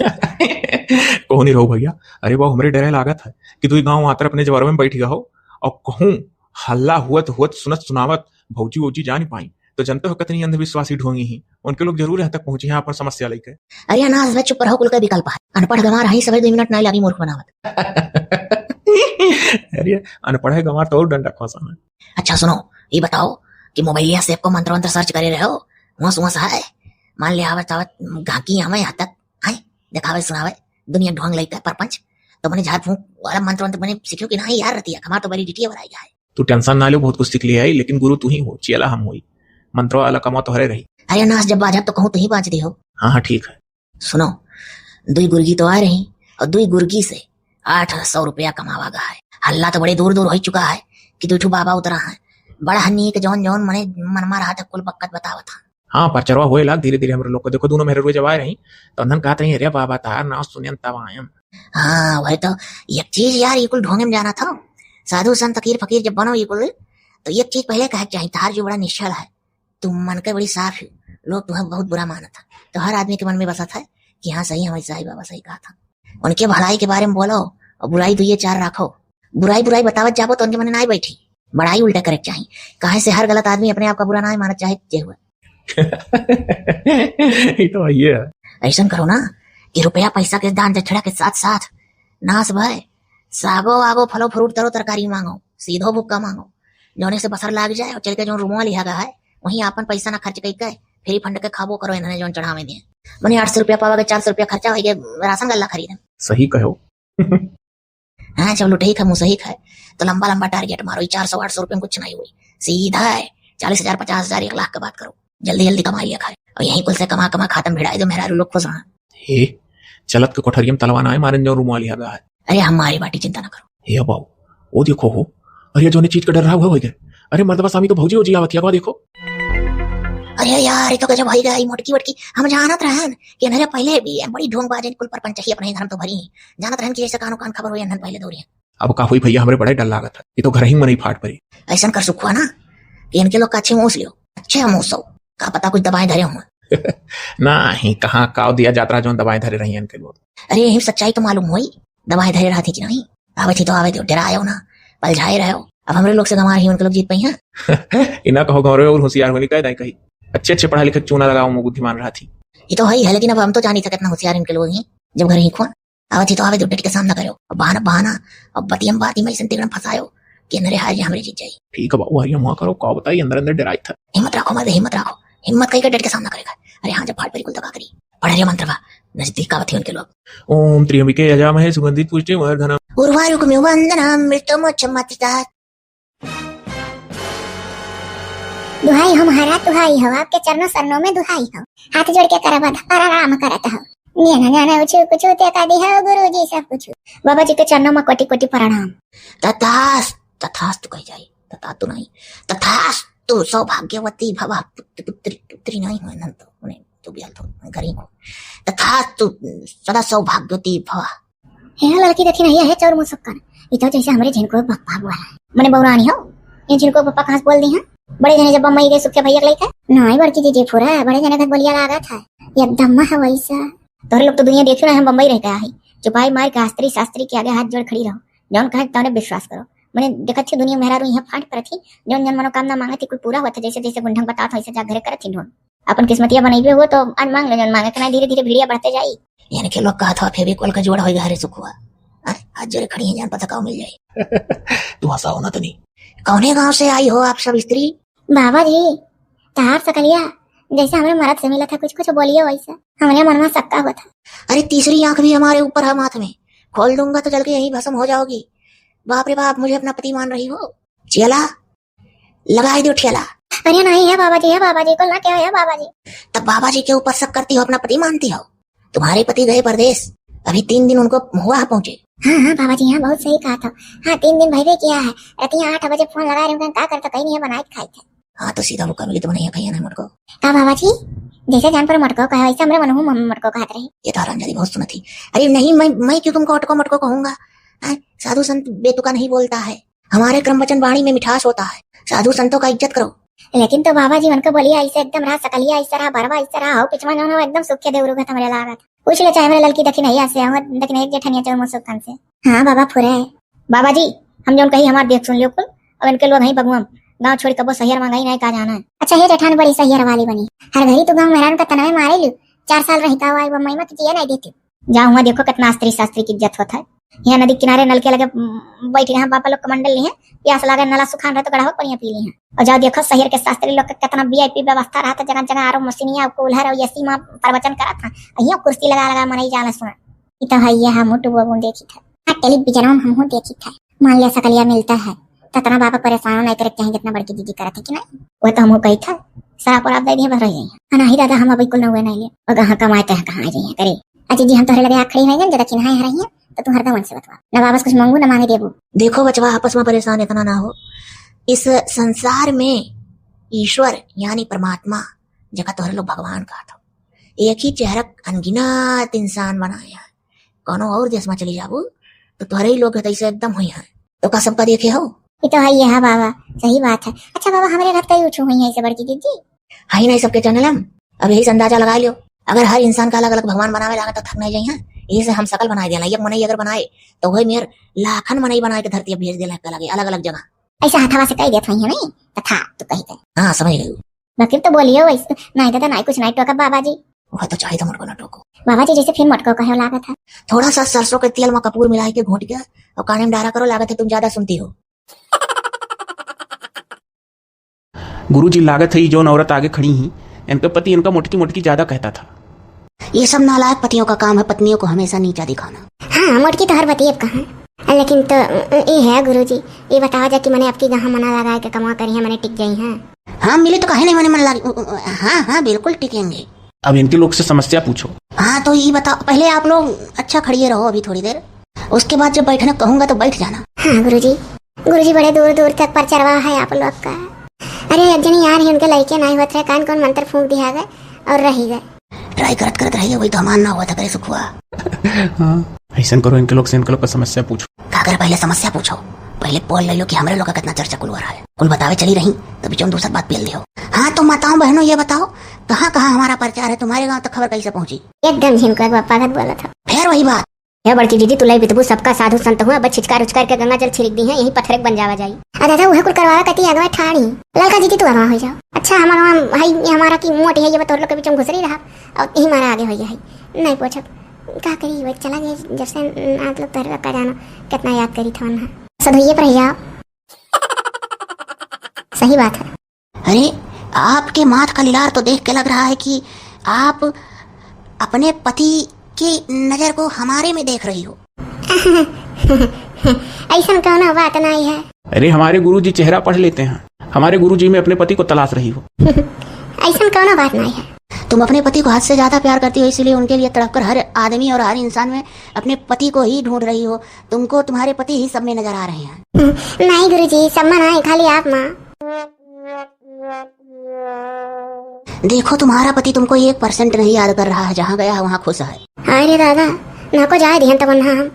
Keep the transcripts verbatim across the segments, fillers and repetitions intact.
कहूँ नहीं रहो भैया। अरे बाबू, हमरे डरे लागत है कि तू गाँव आतर अपने जबरवे में बैठ गया हो और कहूँ हल्ला हुअत हुअत सुनत सुनावत भौजी वौजी जानी पाई तो जनते हो कितनी अंधविश्वासी ढोंगी ही। उनके लोग जरूर यहाँ तक पहुँची हैं अपन समस्या लेके। अरे अनाज भाई चुप रहो, कुल का विकल्प है। अनपढ़ गंवार है, सबै दुइ मिनट नाई लागी मूर्ख बनावत। अरे अनपढ़ गंवार तो और डंडा खोसा है। अच्छा सुनो, ये बताओ कि मोबाइलिया से आपको मंत्र वंत्र सर्च करे रहे हो, हुआ सुआ है, मान लिया आवत आवत गाहकी हमें यहाँ तक है, देखावे सुनावे, दुनिया ढोंग लइका परपंच, तो मने झाड़ फूंक वाला मंत्र वंत्र मने सीखियो कि नहीं यार रतिया, हमार तो बड़ी डिटिया भराई है। तू टेंशन ना ले, बहुत कुछ सीख लिया है, लेकिन गुरु तू ही हो, चेला हम होई, मंत्र वाला कमा तोहरे रही। अरे नास जब बाजब तो कहूँ तू ही बाज दे हो। हाँ हाँ ठीक है। सुनो, दुई गुर्गी तो आ रही और दुई गुर्गी से आठ सौ रुपया कमावा गा है। हल्ला तो बड़े दूर दूर हो चुका है कि दुई ठो बाबा उतरा है। बड़ा हन्नी के जौन जौन मने मन मा रहा था कुल बक्कत बतावत था। हाँ, परचरवा होए लाग धीरे धीरे हमरे लोग को। देखो, दोनों मेहररुए जब आए रही, तो अंधन कहत रही, "अरे बाबा, तार नाव सुनियन तब आयन।" हाँ, वही तो। एक चीज यार, ये कुल ढोंगे में जाना था। साधु संत फकीर फकीर जब बनो ये कुल, तो एक चीज पहले कहे के चाही, तार जो बड़ा निश्चल है, तुम मन के बड़ी साफ हो, लोग तुम्हें बहुत बुरा मानत है, तो हर आदमी के मन में बसत है कि हाँ, सही हमारे साईं बाबा सही कहा था। उनके भलाई के बारे में बोलो और बुराई दुइये चार राखो। बुराई बुराई बतावत जाबो तो उनके मन में ना बैठी। बड़ाई उल्टा करे के चाही। काहे से हर गलत आदमी अपने आप का बुरा ना मानत, चाहे जे हुए। ये तो है, ये है। ऐसन करो ना कि रुपया पैसा के दान दक्षिणा के साथ साथ नास भय सागो आगो फलो फ्रूट तरो तरकारी मांगो, सीधो भुक्का मांगो, जौने से बसर लाग जाए और चल के जौन रूमवा लिहा गा है, वहीं आपन पैसा ना खर्च कई के फ्री फंड के खाबो करो, इन्हने जौन चढ़ावे दिए। मने आठ सौ रुपया पावा के चार सौ रुपया खर्चा होई के राशन गल्ला खरीदे। सही कहो। हाँ, जब लुटही खा मुसही खाए, तो लंबा लंबा टारगेट मारो, ये चार सौ आठ सौ रुपये में कुछ नहीं हुई, सीधा है चालीस हजार, पचास हजार, एक लाख का बात करो, जल्दी जल्दी कमा लिया खाए, और यहीं कुल से कमा कमा खातम भिड़ाई दो, मेहरारू लोग खुश रहा। हे, चलत के कोठरिया में तलवा ना है, मारन जो रूमवा लिहा गा है। अरे हमारी बाटी चिंता ना करो। हे बाबू, वो देखो हो, अरे ये जोने चीज का डर रहा हुआ हो गया। अरे मर्दबा सामी तो भौजी हो जी आवत है, देखो। अरे यार, ये तो गजब होई गया, ई मोटकी वोटकी। हम जानत रहन कि इन्हरे पहले भी बड़ी ढोंगबाज है, कुल परपंच ही अपने घर में तो भरी ही। जानत रहन कि ऐसे कानो कान खबर होई, इन्हन पहले दौरी है। अब का होई भैया, हमरे बड़ा डर लागत है। ये तो घर ही में नहीं फाट पड़ी। ऐसन कर सुखुआ ना कि इनके लोग का अच्छे मूस लियो, अच्छे मूसो। का पता कुछ दबाए धरे हुआ। ना ही कहाँ काव दिया जात रहा, जौन दबाए धरे रही इनके लोग। अरे यही सच्चाई तो मालूम होई, दबाए धरे रहती कि नहीं। आवे थी तो आवे दो, डरायो ना, पलझाए रहो। अब हमरे लोग से गंवार ही उनके लोग जीत पाई हैं। इना कहो गौरव और होशियार होने का दाई कही। अच्छे अच्छे पढ़ा लिखे चूना लगाओ, मुँह बुद्धिमान रहा थी। ये तो है ही है, लेकिन अब हम तो जानी था कितना होशियार इनके लोग हैं। जब घर ही खुआ, आवे थी तो आवे दो, डट के सामना करो। अब बहाना बहाना, अब बतियम बात ही में ऐसे तिगड़म फंसायो कि अंदर हार जा हमरे जीत जाई। ठीक है बाबू, हरिया मुँह करो, का बताई, अंदर अंदर डराई था। हिम्मत रखो, मर्द हिम्मत रखो, हिम्मत कई के डट के सामना करेगा। अरे हाँ, जब फाट परी कुल दगा करी, पढ़ रे मंत्रवा, नजदीक का बथी उनके लोग। ओम त्र्यंबके यजामहे सुगंधित पुष्टि वर्धनम। उर्वारुकमिव वंदनम मृत्युमुच्छमस्तकात्। दुहाई हो महाराज, दुहाई हो, आपके चरणों शरणों में दुहाई हो। हाथ जोड़ के करब प्रणाम करत हो। नियन जाने उछु कुछु ते का दिहो गुरु जी सब कुछु। बाबा जी के चरणों में कोटि कोटि प्रणाम। तथास्तु, तथास्तु कह जाई, तथास्तु नहीं, तथास्तु सौभाग्यवती भव। पुत्र, पुत्री, पुत्री नहीं हो, अनंत, उन्हें तो भी हालत हो, घर ही को। तथास्तु सदा सौभाग्यवती भव। हे लड़की देखी नहीं है, चौर मुसक्कन। ई तो जैसे हमरे झिनको पप्पा बोला है। मने बौरानी हो, ये झिनको पप्पा कहाँ से बोल दी हैं? बड़े जने जब बम्बई गए सुखे भैया के लेके। नहीं बड़की जीजी फुरा, बड़े जने का बोलिया लागत है। एकदम है वैसा। तोरे लोग तो दुनिया देखियो ना, हम बम्बई रह के आई। चुपाई मार के शास्त्री, शास्त्री के आगे हाथ जोड़ खड़ी रहो। जौन कहे तौने विश्वास करो। मने देखत थी दुनिया मेहरारू यहाँ फाट पड़त थी। जौन जौन मनोकामना मांगत थी कुल पूरा हुआ था, जैसे जैसे गुंढंग बतावत हो, वैसे जा घरे करत थी ढोंग। अपन किस्मतिया बनइबे हो तो आज मांग लो, जौन मांगे के ना धीरे धीरे भिड़िया बढ़ते जाई। इनके लोग कहत हो फेविकोल का जोड़ होई घरे सुखुआ। हाँ, हाथ जोड़े खड़ी हैं, जान पता काव मिल जाई। तू हंसाओ ना तनी। कौने गांव से आई हो आप सब स्त्री? बाबा जी, तहार सकलिया जैसे हमरे मरद से मिला था, कुछ कुछ बोलियो वैसा। हमरे मन में शक्का हुआ था। अरे तीसरी आंख भी हमारे ऊपर है माथ में, खोल दूंगा तो जल के यहीं भस्म हो जाओगी। बाप रे बाप, मुझे अपना पति मान रही हो? चेला, लगाई दो ठेला। अरे नहीं है बाबा जी, है बाबा जी, को ना क्या है बाबा जी। तब बाबा जी के ऊपर शक करती हो, अपना पति मानती हो? तुम्हारे पति गए परदेश, अभी तीन दिन उनको हुआ है पहुंचे। हाँ हाँ बाबा जी, हाँ बहुत सही कहा था। हाँ तीन दिन भइबे किया है। रतिया आठ बजे फोन लगा रहे हैं, का करता कहीं नहीं है, बनाए के खाए थे। हाँ तो सीधा भूखा मिली तो बनाइए खाइए ना मटको। का बाबा जी, जैसे जान पर मटको कहे वैसे हमरे मनहू मम-, मटको कहत रही। ये तो हरामजादी बहुत सुनत थी। अरे नहीं, मैं मैं क्यों तुमको अटको मटको कहूंगा? हैं? साधु संत बेतुका नहीं बोलता है। हमारे क्रम वचन वाणी में मिठास होता है। साधु संतों का इज्जत करो। लेकिन तो बाबा जी उनका बोलिया ऐसे एकदम रहा, सकलिया ऐसे रहा, बरवा ऐसे रहा, हो पिछवा जौन हो एकदम सुखे देवरू का हमरे लागत। पूछ ले चाहे हमरे ललकी दखिनैया से, हो दखिनैया जेठनिया चौमुसुकन से। हाँ बाबा फुरे। बाबा जी, हम जौन कही हमार देख सुन लियो कुल, अब इनके लोग हैं बगुआ, गाँव छोड़ कबो सहियर मांगाई नहीं का जाना है। अच्छा हे जेठान बड़ी सहियर वाली बनी, हर घड़ी तू गाँव मेहरान का तनवे मारे लियो, चार साल रही का आई वो महिमा की जिया नहीं देती। जाओ हुआ देखो कितना स्त्री शास्त्री की इज्जत होत है। यहाँ नदी किनारे नल के लगे, उम, बैठ रहे हैं बापा लोग कमंडल लिए हैं, प्यास लागे नला सुखान रहे तो गढ़ा पनिया पी ली हैं। और जाओ देखो शहर के शास्त्री लोग के कितना वीआईपी व्यवस्था रहता, जगह जगह आरो मशीनिया, कूलर और एसी में प्रवचन करत हैं। और यहाँ कुर्सी लगा लगा मनई जाला सुना। ई तो है ये हम टुबो बून देखी था। हाँ, टेलीविजन में हम देखी था। मान लिया सकलिया मिलता है, तो इतना बाबा परेशान नहीं करे चाहे जितना बड़की दीदी करत है कि नहीं। वो तो हमको कही था, शराब वराब दे दिए बस रह जाइए। हाँ, नहीं दादा, हम अभी कुल नौवे नहीं लिए। और कहाँ कमाए तो है, कहाँ आ जाइए करे। अच्छा जी, हम तोहरे लगे आ खड़ी हैं, जब तक नहाए रही हैं, तो तू हरदम उनसे बतवा। ना वापस कुछ मांगू, ना मांगे देबू। देखो बचवा, आपस में परेशान इतना ना हो। इस संसार में ईश्वर यानी परमात्मा, जेका तोहरे लोग भगवान कहत हो, एक ही चेहरा अनगिनत इंसान बनाया है। कौनो और देश में चली जाबू, तो तोहरे ही लोग तो ऐसे एकदम हुई हैं। तो का सबका देखे हो? ये तो है, ये है बाबा, सही बात है। अच्छा बाबा, हमारे घर कई उठू हुई है ऐसे बड़की दीदी? है ही नहीं सबके जन्म, अब यही से अंदाजा लगा लियो। अगर हर इंसान का अलग-अलग भगवान बनावे लागे तो थक नहीं जाई, हाँ? यही से हम सकल बनाए देला। एक मनई अगर बनाए तो वही मेर लाखन मनई बनाए के धरती अब भेज देला के लगे अलग-अलग जगह। ऐसा हथवा से कह देत हुई है नहीं, तो था तू कही दे। हाँ, समझ गई। बाकी तो बोलियो वैसे, नहीं दादा, नहीं कुछ नहीं टोका बाबा जी। वह तो चाहे तो मोटको ना टोको। बाबा जी जैसे फिर मोटको कहे लागत है। थोड़ा सा सरसों के तेल में कपूर मिला के घोट के और काने में डारा करो, लागत है तुम ज्यादा सुनती हो। गुरुजी, लागत है, ये जौन औरत आगे खड़ी ही, इनका पति इनका मोटकी मोटकी ज्यादा कहता था। ये सब नालायक पतियों का काम है, पत्नियों को हमेशा नीचा दिखाना। हाँ, मोटकी तो हर बतिये का है, लेकिन तो ये है गुरुजी, ये बताओ जा कि मने आपकी गहाँ मना लगाए के कमा करी है, मने टिक जाई है। हाँ, मिली तो काहे नहीं मने मन लागी। उ, उ, हाँ, हाँ, बिल्कुल टिकेंगे। अब इनके लोग से समस्या पूछो। हाँ, तो ये बताओ, पहले आप लोग अच्छा खड़िए रहो अभी थोड़ी देर, उसके बाद जब बैठने कहूंगा तो बैठ जाना। हाँ गुरुजी, गुरुजी बड़े दूर दूर तक प्रचारवा है आप लोग का। अरे एक जनी यार ही उनके लइके नहीं होत रहे, कान कौन मंत्र फूंक दिया गए और रही गए। ट्राई करत करत रहिए, वही तो हमार ना हुआ था करे सुखुआ। हाँ, ऐसन करो, इनके लोग से इनके लोग का समस्या पूछो। का करे, पहले समस्या पूछो, पहले पोल ले लो कि हमरे लोग का कितना चर्चा कुल हो रहा है। कुल बतावे चली रही, तभी जौन दूसर बात पेल दियो। हाँ, तो माताओं बहनों, ये बताओ, कहाँ कहाँ हमारा प्रचार है, तुम्हारे गाँव तक खबर कैसे पहुँची? एकदम झिमका बापा गत बोला था। फिर वही बात। हे बड़की दीदी, तू लई बितबू, सबका साधु संत हुआ, अब छिचकार उचकार के गंगा जल छिड़क दी है, यही पत्थर एक बन जावा जाई। आ दादा, उहे कुल करवावे कती अगवा ठाड़ी। ललका दीदी, तू अगवा हो जाओ। अच्छा, हमारा वहाँ भाई, ये हमारा की मोटी है, ये बतौर लोग के बीच में घुसरी रहा, और यही मारा आगे हो गया है। नहीं पूछब, का करी, वो चला गया, जब से आप लोग तोहरे का जानो, कितना याद करी था वहाँ। सधुइये पर ही जाओ। सही बात है। अरे, आपके माथ का लिलार तो देख के लग रहा है कि आप अपने पति की नजर को हमारे में देख रही हो। ऐसन कौनो बात नहीं है। अरे, हमारे गुरुजी चेहरा पढ़ लेते हैं, हमारे गुरुजी में अपने पति को तलाश रही हो। ऐसन कौनो बात नहीं है। तुम अपने पति को हद से ज्यादा प्यार करती हो, इसीलिए उनके लिए तड़पकर हर आदमी और हर इंसान में अपने पति को ही ढूंढ रही हो। तुमको तुम्हारे पति ही सब में नजर आ रहे हैं। नहीं गुरुजी, सब में नहीं, खाली आप माँ। देखो, तुम्हारा पति तुमको एक परसेंट नहीं याद कर रहा है, जहाँ गया है वहाँ खुश है। हाय रे दादा, ना को जाए दिहन तब ना हम।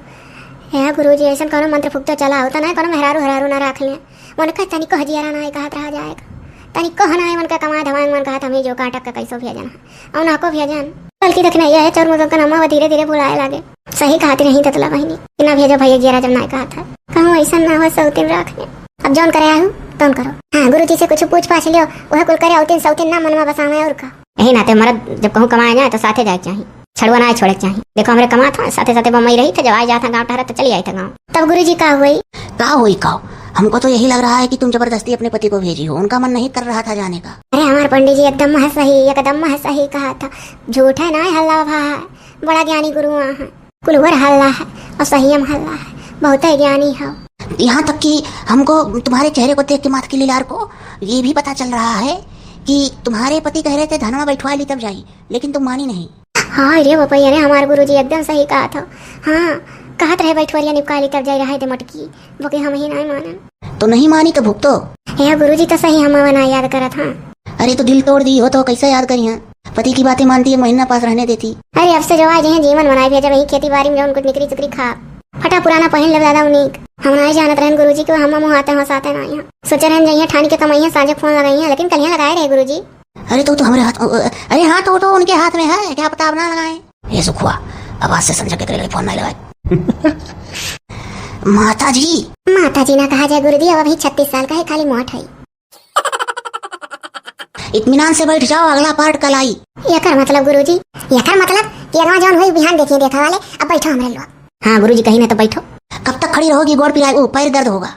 हे गुरुजी, ऐसन कौनो मंत्र फुकतो चला होता ना, कौनो मेहरारू हरारू ना रख ले। मन कह तनी कह जियारा ना कहत रहा जाएगा, तनी कह ना मन का कमा धमाए, मन कहत हमें जो काटक का कैसो भेजन है, और ना को भेजन। बल्कि देखना यह है, चोर मुजों का नामा वो धीरे धीरे भुलाए लागे। सही कहती नहीं ततला बहिनी, कि ना भेजो भैया जियारा जब ना कहत है। कहूँ ऐसा ना हो सौतीन रख ले। अब जौन करे आहू, तौन करो। हाँ, गुरुजी से कुछ पूछ पाछ लियो, वह कुल करे औतीन सौतीन ना मन में बसावे और का। यही नाते मरद जब कहूँ कमाए जाए तो साथे जाए के चाही, छड़ुआ ना छोड़े के चाही। देखो हमरे कमात हैं, साथे साथे बम्बई रही थे, जब आए जात हैं गाँव टहरा तो चली आई था गाँव। तब गुरुजी का हुई? का हुई का? हमको तो यही लग रहा है कि तुम जबरदस्ती अपने पति को भेजी हो, उनका मन नहीं कर रहा था जाने का। अरे हमारे पंडित जी एकदम मह सही, एकदम मह सही कहा था, झूठ है ना हल्ला भा है, बड़ा ज्ञानी गुरु वहाँ है। कुलवर हल्ला है और संयम हल्ला है, बहुत ही ज्ञानी हो। यहाँ तक कि हमको तुम्हारे चेहरे को देख के, माथ के लिलार को, ये भी पता चल रहा है कि तुम्हारे पति कह रहे थे धनवा बैठवा ली तब जाई, लेकिन तुम मानी नहीं। हाँ रे बापा, अरे हमारे गुरुजी एकदम सही कहा था। हाँ, कहत रहे बैठवरिया निपका ली तब जाई रहे थे मटकी, वो के हम ही नहीं मानन। तो नहीं मानी तो भुगतो। हे गुरुजी तो सही हम ना याद करत हाँ। अरे तो दिल तोड़ दी हो तो कैसे याद करी हाँ? पति की बातें मानती, एक महीना पास रहने देती। अरे अब से जो आज है जीवन बनाए भेजब, यही खेती बाड़ी में जौन कुछ निकरी चुकरी खा। फटा पुराना पहिन लेब दादा उनीक। हम नाहीं जानत रहन गुरुजी कि वो हम मुँह आते हो साते ना यहाँ। सोचे रहन जइहे ठान के कमाइहे, साँझे फोन लगाइहे, लेकिन कलियाँ लगाए रहे गुरुजी। अरे तो, तो हमरे हाथ, अरे हाँ, तो, तो उनके हाथ में है, क्या पता अब ना लगाए। ये सुखुआ, अब आज से संझा के तेरे फोन नहीं लगाए। माता जी। माता जी ना कहा जाए गुरुजी, अब अभी छत्तीस साल का है, खाली मोट है। इत्मीनान से बैठ जाओ, अगला पार्ट कल आई। एकर मतलब गुरुजी, एकर मतलब कि अगवा जौन हुई बिहान देखिए देखा वाले, अब बैठो हमरे लोग। हाँ गुरुजी, कहीं ना तो बैठो। कब तक खड़ी रहोगी, गोड़ पिराए, ओ, पैर दर्द होगा।